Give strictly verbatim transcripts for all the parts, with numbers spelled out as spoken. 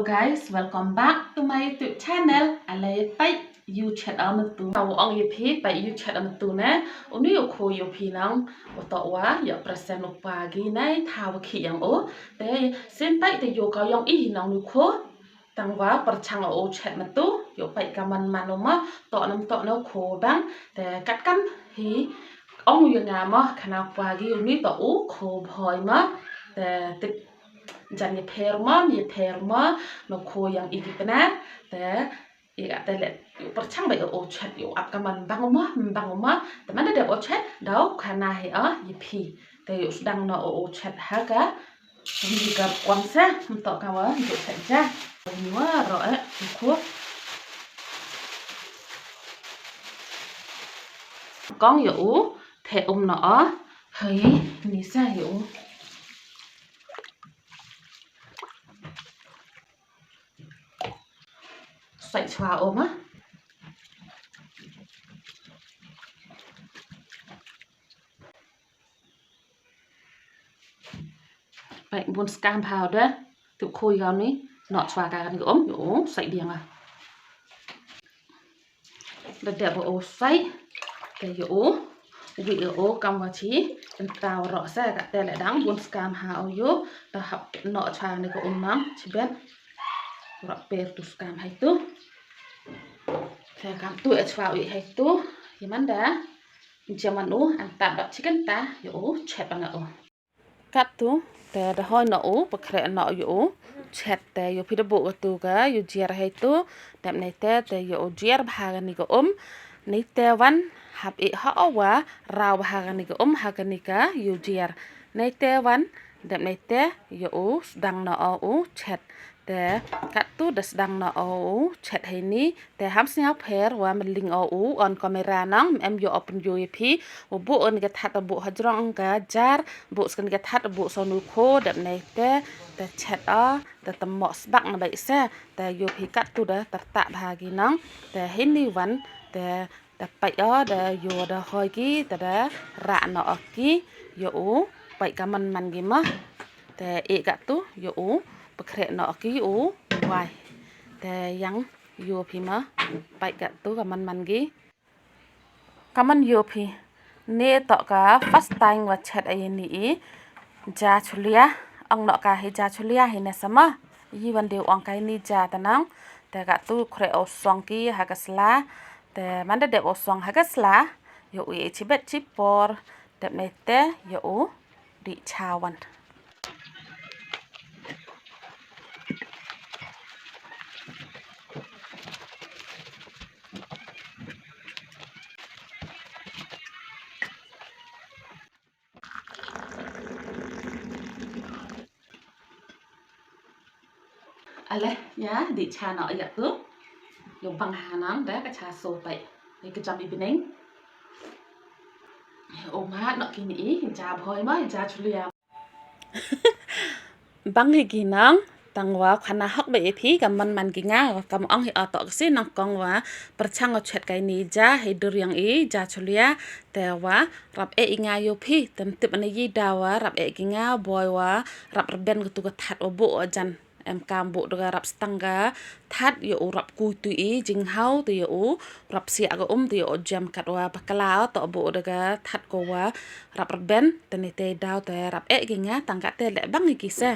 Guys, welcome back to my YouTube channel. Ale peit ïa u chet ïa mynta. Nga ong ïa phi peit ïa u chet ïa mynta ne. Une u khoo ïa phi nang u toh wa ïa present u pa ki nai thaw ki ïa u. Te sien peit te ïoh ka ïong i nang u khoo. Tang wa pyrchang u chet mynta ïoh peit ka man man u ma toh nam toh na u khoo bang. Te kat kam hi ong ïa nga ma khana pa ki une toh u khoo bhoi ma. Te tip jan ïapher ma, ïapher ma, na u khoo ïong i ki pynat, te i ka te le, ïoh pyrchang ba ïoh u chet ïoh ap ka man bang ma, bang ma, te man da dep u chet, daw khana hi a, ïa phi, te ïoh sdang na u chet ha ka, ïa ka kwang sa, mynta ka wa, ïoh chet ja, ïoh wa ro e, ïoh khoo. Kong ïa u, te um na a, hai, ni sa ïa u. Sai chwa o ma. Pai bun skam bha da. Tu khoo ïa ni. Noh chwa ka ni um. Yo, sai diang a. Da dep o sai. Te ïa u. Wi ïa u kam wa chi. Ynta wa rok sa ka te le dang bun skam ha o ïa u. Da hap noh chwa ni ka um nang. Chi bet. Rok per tu skam hai tu. Te kam tu e chwa wi hai tu. Ïa man da. Jaman u. Ynta dok chi kynta. Ïa u. Chet bang o. Kattu, te da hoi noh u, pynkhreh noh ïa u, chet te ïa u phi da buh katu ka, ïa u jer hei tu, dep nei te, te ïa u jer bha kani ka um, nei te wan, hap ih ha u wa, raw bha kani ka um, ha kani ka, ïa u jer. Nei te wan, dep nei te, ïa u, sdang noh u, chet. Te kattu da sdang noh u chet heini, te ham sngewpher wa mling u on kamera nang, em ïoh open ïoh ïa phi, u buh kani ka that u buh hajrong ka jar, buh skani ka that u buh sonu kho, dep nei te, te chet o, te tymmoh sbak na bai se, te ïoh phi kattu da tyrtah bha ki nang, te heini wan, te Te pait o, da ïoh da hoi ki, te da rah noh o ki, ïa u, pait ka man man ki ma. Te ïa kattu, ïa u, pynkhreh noh o ki, u, wai. Te ïang ïoh phi ma, pait kattu ka man man ki. Ka man ïoh phi. Ne toh ka first time wa chet aïni i. Ja chulia, ong noh ka hi ja chulia hi ne sama. Yi wan deu ong ka ini ja tanang. Te kattu khreh o song ki ha ka sla. Te man da dep o song ha ka sla, ïa u i chibet chipor, dep nei te ïa u dih cha wan. Ale, ïa, dih cha noh ïa tu. Ïa bang hanang da ka cha so pai. Ïa ka jam i bineng. Ïa, o ma noh kini i, ja bhoi ma, ja chulia. Bang hi ki nang. Tang wa khana hok ba ïa phi ka man man ki nga kam ong hi oto ka si nang kong wa pyrchang o chet ka ini ja hi dur ïang i ja chulia te wa rap eh i nga ïoh phi tem tip ana yi da wa rap eh ki nga boi wa rap rben ka tu ka that wa buh o jan em kam buh da ka rap stang ka that ïa u rap kui tu i jinghaw te ïa u rap siah ka um te ïa u jem kat wa bakla to buh da ka that ko wa rap rben te ni te daw te rap eh ki nga tang ka te le bang hi ki se.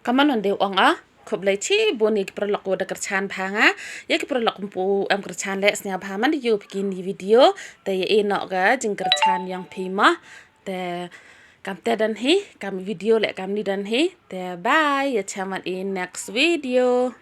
Ka man wan dei u ong a, khublei chibun ïa ki paralok wa da kyrchan bha nga, ïa ki paralok ym pu em kyrchan leh sngewbha man da ïoh phi kini video, te ïa i noh ka jingkyrchan ïong phi ma, te kam te don hi, kam video leh kam ni don hi, te bye, ïa cha man i next video.